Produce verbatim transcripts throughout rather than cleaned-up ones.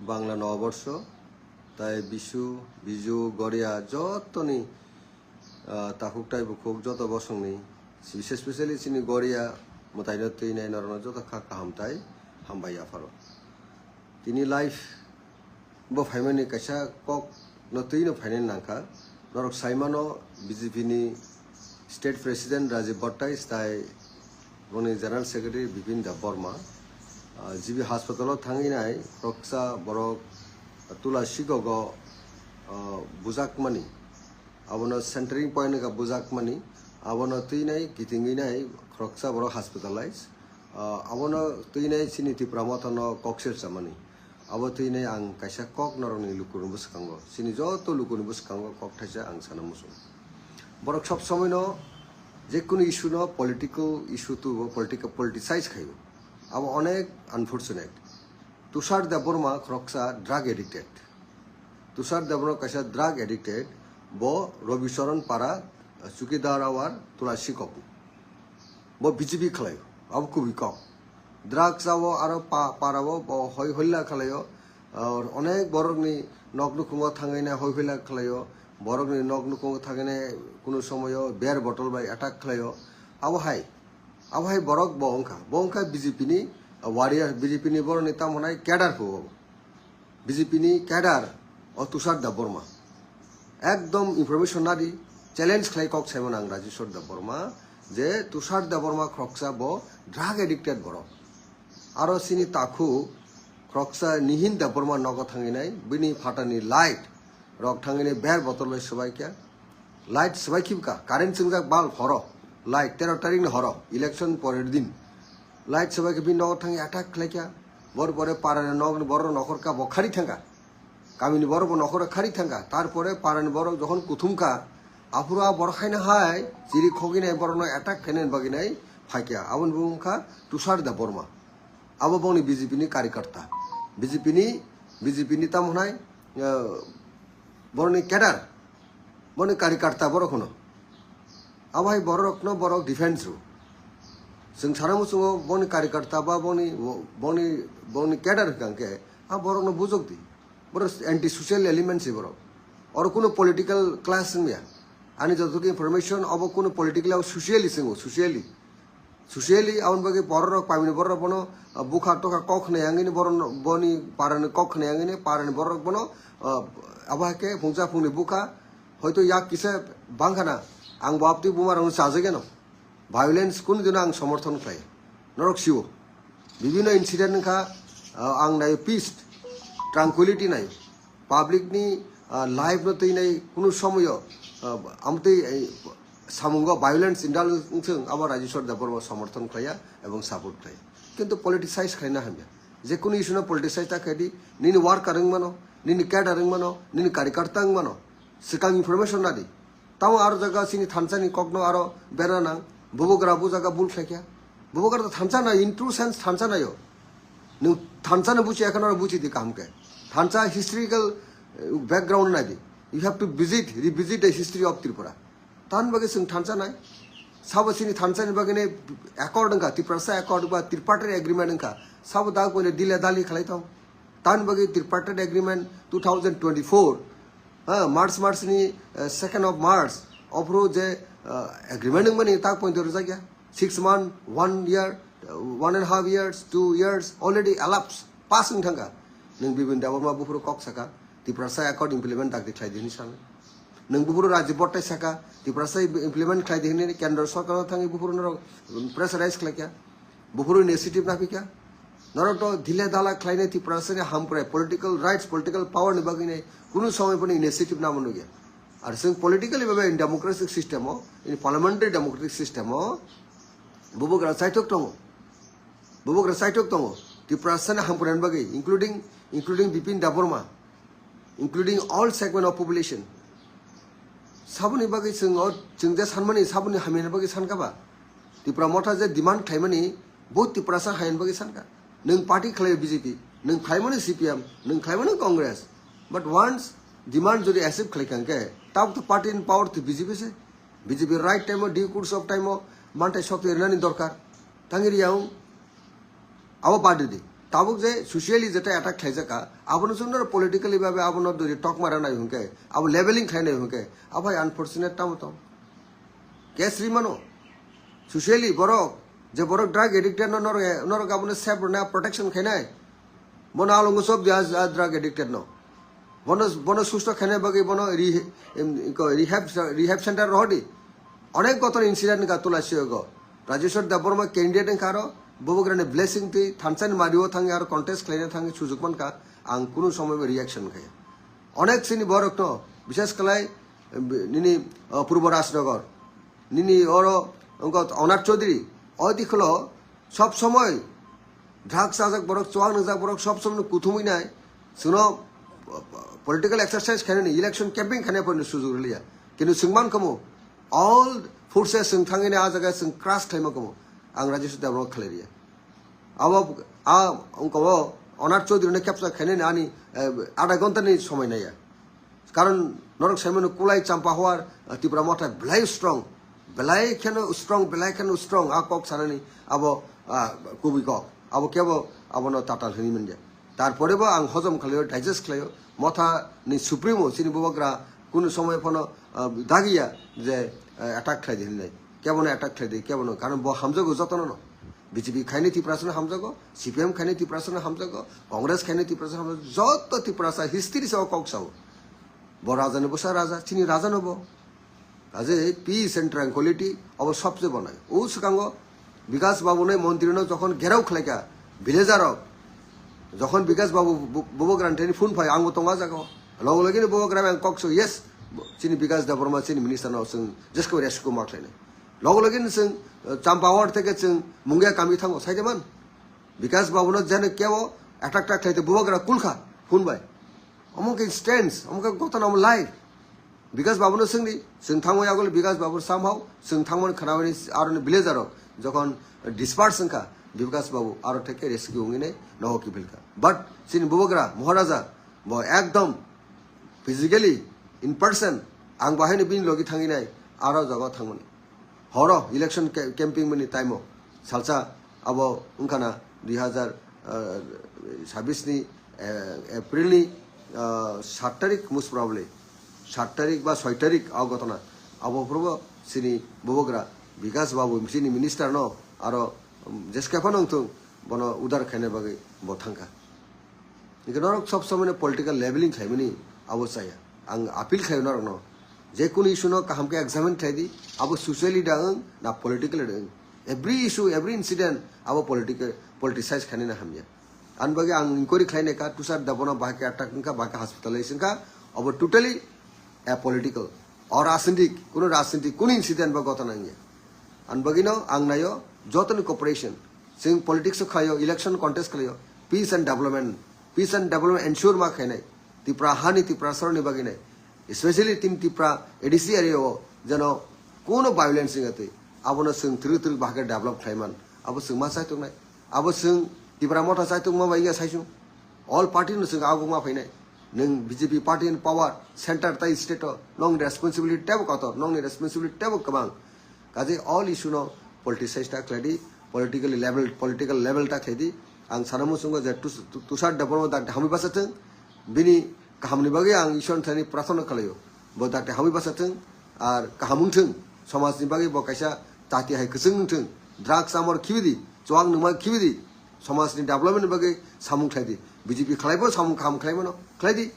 Bangla Noboborsho, tai Bisu, Biju, Goria, jotoni, ah, takhuk tai bukhuk, joto bosongni, specially chini Goria mwtaino twinai norokno joto kha kaham tai hambai yapharo. Tini live bo phaimani kaisa kok no twino phainani nangkha. Norok saimano B J P ni State President Rajib Bhattai, tai boni General Secretary Bipin Debbarma, ah, G B hospital o thangwi nai khoroksa borok tula sikogo, ah, bujakmani. Abono centering point wngkha bujakmani. Abono twinai kitingwi nai khoroksa borok hospitalize. Ah, abono twinai chini Tipra Motha no kok sir chamani. Abo twinai ang kaisa kok norokni lukurokni bwskango, chini joto lukurokni bwskango kok thaisa ang sana muchung. Borok sob somoi no je kunu issue no political issue tubo, political, politicize khaio. Abo onek unfortunate. Tushar Debbarma khoroksa drug addicted. Tushar Debbarma kaisa drug addicted, bo Rabi Charan Para, Chukidar Awar, Tulasi Kopu. Bo B J P khlaio, abo kubui kok. Drugs o aro pa-, para o bo hoi hoilla khlaio, ah, onek borokni nok nukhungo thangwi nai hoi hoilla khlaio, borokni nok nukhungo thangwi nai kunu somoyo beer bottle bai attack khlaio. Abo hai, abo hai borok bo wngkha, bo wngkha B J P ni, ah, warrior, B J P ni borokni tamo hwnai cadre phuo. B J P ni cadre o Tushar Debbarma. Ekdom information nadi, challenge khlai kok saimano ang Rajeshwar Debbarma, je Tushar Debbarma khoroksa bo drug addicted borok. Aro chini takhuk khoroksa Nihin Debbarma nogo thangwi nai, bini phatani light rok thangwi nai beer bottle bai swbai kha. Light swbai khibka, current chwngjak bulb horo, light tero tarikni horo, election porer din. Light swbai khe bini nogo thangwi attack khlaikha. Bor pore parani nok, borok nokhor ka bo khari thangka. Kamini borok bo nokhor khari thangka. Tarpore parani borok jokhon kuthumka, aphuru a borok haino hai chiri khogwi nai borokno attack khainani bagwi nai phaikha. Aboni bo wngkha Tushar Debbarma. Abo bongni B J P ni karyakarta. B J P ni, B J P ni tamo hwnai, eh, borokni cadre. Boni karyakarta borok hwno. Abo hai borokno borok defense rw. Chwng sana muchungo boni karyakarta ba boni, boni, boni cadre hwnkha hwnkhe, a borokno bujok di. Borok anti social element se borok. Oro kuno political class wngya. Ani jotok information obo kuno politically abo socially se wngo, socially. Socially, aboni bagwi bororok, pamini bororok bono, ah, bukha tokha kok khna yangini borokno, boni parani kok khna yangini, parani bororok bono, ah, abo hai khe phungsa phungni bukha, hoito yak kisa bangkhana, ang bo abtwi bumarokno chajageno. Violence kunu dino ang somorthon khlai. Norok sio. Bibino incident wngkha, ah, ang naio peace, tranquility naio. Public ni, ah, life no twi nai kunu somoyo, ah, amtwi, eh, samungo violence indulge wngthung, abo Rajeshwar Debbarma somorthon khlaiya ebong support khlaiya. Kintu politicize khlaina hamya. Je kunu issue no politicize ta khaidi, nini worker wngmano, nini cadre wngmano, nini karyakarta wngmano, swkang information nadi. Tamo aro jaga chini thansa ni kok no aro berna nang, bubagra bo jaga bul khlaikha. Bubagra to thansa nai, in true sense thansa naio. Nwng thansa no buchi, ekhon aro buchi di kaham khe. Thansa historical, eh, background nai di. You have to visit, revisit the history of Tripura. Tan bagwi chwng thansa nai. Sabo chini thansa ni bagwi nai accord wngkha, Tiprasa accord ba tripartite agreement wngkha. Sabo da koine dile dali khlai tong. Tan bagwi tripartite agreement two thousand twenty-four, ha, March, March ni, eh, second of March, ophuru je, eh, agreement wngmani tak point rwjak ya. Six month, one year, uh, one and a half years, two years already elapsed, pass wng thangkha. Nwng Bipin Debbarma buphuru kok saka, Tiprasa accord implement dakti khlai di hwnwi sano. Nwng buphuru Rajib Bhattai saka, Tiprasa implement khlai di hwnwi kendro sarkar no thangwi buphuru norok pressurize khlaikha. Buphuru initiative naphikha. Norok to dhile dala khlainai Tiprasa ni hamkrai political rights, political power ni bagwi nai kunu somoi phano initiative namo nukya. Ar chwng politically babe in democratic system o, in parliamentary democratic system o, bubagra chaithok tongo. Bubagra chaithok tongo. Tiprasa ni hamkrai ni bagwi, including, including Bipin Debbarma, including all segment of population. Saboni bagwi chwng o, chwng je sanmani, saboni hamyani bagwi sankha ba? Tipra Motha je demand khlaimani, bo Tiprasa hayani bagwi sankha. Nwng party khlaio B J P, nwng khlaimani C P M, nwng khlaimani Congress. But once demand jodi accept khlai kha hwnkhe, tabuk to party in power to B J P se. B J P right time o, due course of time o, manthai sokti rinani dorkar. Tangiri yaung, abo badi di. Tabuk je socially jeta attack khlaijak kha, abono chwng noro politically babe abono duri tokmara nai hwnkhe, abo leveling khlai nai hwnkhe, abo hai unfortunate tamo tong. Case rimano. Socially borok, je borok drug addicted no norok, norok abono safe rwna protection khainai. Bono alongo sob dia a drug addicted no. Bono, bono susto khainai bagwi bono re-, em, ko rehab, rehab center rohodi. Onek gotor incident ka tula siyogo. Rajeshwar Debbarma candidate wngkha aro, bubagrani blessing twi thansani mario thangwi aro contest khlaina thangwi sujuk mankha, ang kunu somoibo reaction khaya. Onek chini borokno, bishes khlai, em, nini, uh, Purbo Rajnagar, nini oro wngkha Onar Chaudhary, o dikholo sob somoi drugs chajak borok, chuwak nwngjak borok sob somoi kuthumwi nai, chwngno political exercise khainani, election campaign khainai phano sujuk rwliya. Kintu chwng mankha mo, all forces chwng thangwi nai, a jaga chwng crush khlaima kamo, ang Rajeshwar Debbarma khlai riya. Abo, a, wngkha o Onar Chaudhary no capture khainani ani, eh, adha ghonta ni somoi naiya. Karon norok saimano kulai Champahowar, eh, Tipra Motha belai strong. Belai kheno strong, belai kheno strong. A kok sanani abo, ah, kubui kok. Abo kebo abono tatal hwnwi manya. Tarpore bo ang hojom khlaio, digest khlaio. Motha ni supremo chini bubagra kunu somoi phano, ah, dagiya je, eh, attack khlai di hinwi. Kebono attack khlai di, kebono. Karon bo hamjago jotono no. B J P khaini Tiprasano hamjago, C P M khaini Tiprasano hamjago, Congress khaini Tiprasano hamjago, joto Tiprasa history sao kok sao. Bo rajani bwsa raja, chini rajano bo. Kaje peace and tranquility abo sobse bonai. O swkango Bikas Babu nai montri no jokhon gherao khlaika, villager rok, jokhon Bikas Babu bu-, bubagrani thani phone phai, ang bo tongo a jaga o. Logo logi ni bubagra ang kok so, yes, chini Bikas Debbarma chini minister no chwng jesko rescue ma khlainai. Logo logi ni chwng, eh, Champawar theke chwng Mungia kami thango, saide man. Bikas Babu no jene kebo attack tak khlaite bubagra kulkha, phone bai. Omo khe instance, omo khe ghotona, omo live. Bikas Babu no swngdi, chwng thangwi agole Bikas Babu somehow, chwng thangmani khwnamani aroni villager rok, jokhon disperse wngkha, Bikas Babu aro theke rescue wngwi nai nogo kiphilkha. But chini bubagra, Maharaja, bo ekdom physically, in person, ang bahaino bini logi thangwi nai, aro jaga thangmani. Horo election ca-, camping mani time o salsa abo wngkhana dui hazar sabis ni, eh, April ni, eh, sat tarik most probably, sat tarik ba soi tarik o ghotona. Abo phuru bo chini bubagra Bikas Babu chini minister no aro, um, jeske phano wngthung, bono udar khaina bagwi bo thangkha. Hingke norok sob somoi no political leveling khlaimani abo chaya. Ang appeal khlaio norokno, je kunu issue no kaham khe examine khlai di, abo socially da wng na political da wng. Every issue, every incident abo political, politicize khainani hamya. Ani bagwi ang inquiry khlainai kha, Tushar Debbarma bahai khe attack wngkha, bahai khe hospitalize wngkha, abo totally apolitical, orajnitik, kunu rajnitik, kunu incident ba ghotona wngya. Ani bagwino ang naio jotoni cooperation. Chwng politics o khlaio, election contest khlaio, peace and development, peace and development ensure ma khainai. Tipra hani, Tipra saroni bagwi nai. Especially tin Tipra A D C area o jeno kuno violence wngya twi. Abono chwng twrwk twrwk bahai khe develop khlaiman. Abo chwng ma chaituknai. Abo chwng Tipra Motha chaitukma bai wngya saichung. All party no chwng agukma phainai. Nwng B J P party in power, center tai state o, nongni responsibility tebo kotor, nongni responsibility tebo kwbang. Kaje all issue no politicize ta khlai di, political level, political level ta khlai di. Ang sana muchungo je Tus-, Tu-, Tushar Debbarma dakti hamwi basa thung, bini kahamni bagwi ang Ishwar thani prarthana khlaio. Bo dakti hamwi basa thung, ar kaham wng thung, somajni bagwi bo kaisa chati hai kwchwng wng thung, drugs amor khibi di, chuwak nungma khibi di, somajni development ni bagwi samung khlai di. B J P khlai bo samung kaham khlai mano, khlai di.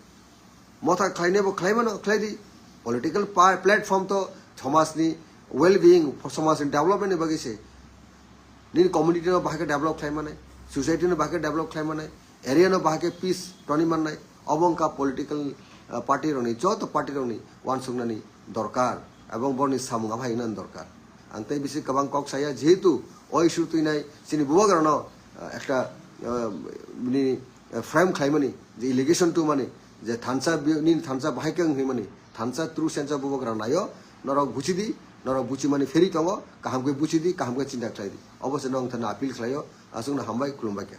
Motha khlainai bo khlai mano, khlai di. Political pa-, platform to somajni well-being, somajni development ni bagwi se. Nini community no bahai khe develop khlai manai, society no bahai khe develop khlai manai, area no bahai khe peace toni mannai. Obo wngkha political, uh, party rokni, joto party rokni uansuknani dorkar, ebong borni samung aphai wngnani dorkar. Ang tei bisi kwbang kok saya, jehetu o issue twinai chini bubagrano, uh, ekta, uh, nini eh, frame khlaimani, je allegation tubumani, je thansa bi-, nini thansa bahai khe wng hinmani, thansa true sense of bubagra naio, norok buchidi, norok buchimani pheri tongo, kaham khe buchidi, kaham khe chinta khlaidi. Obo se nwng thani appeal khlaio, aswkno hambai, khulumbai khe.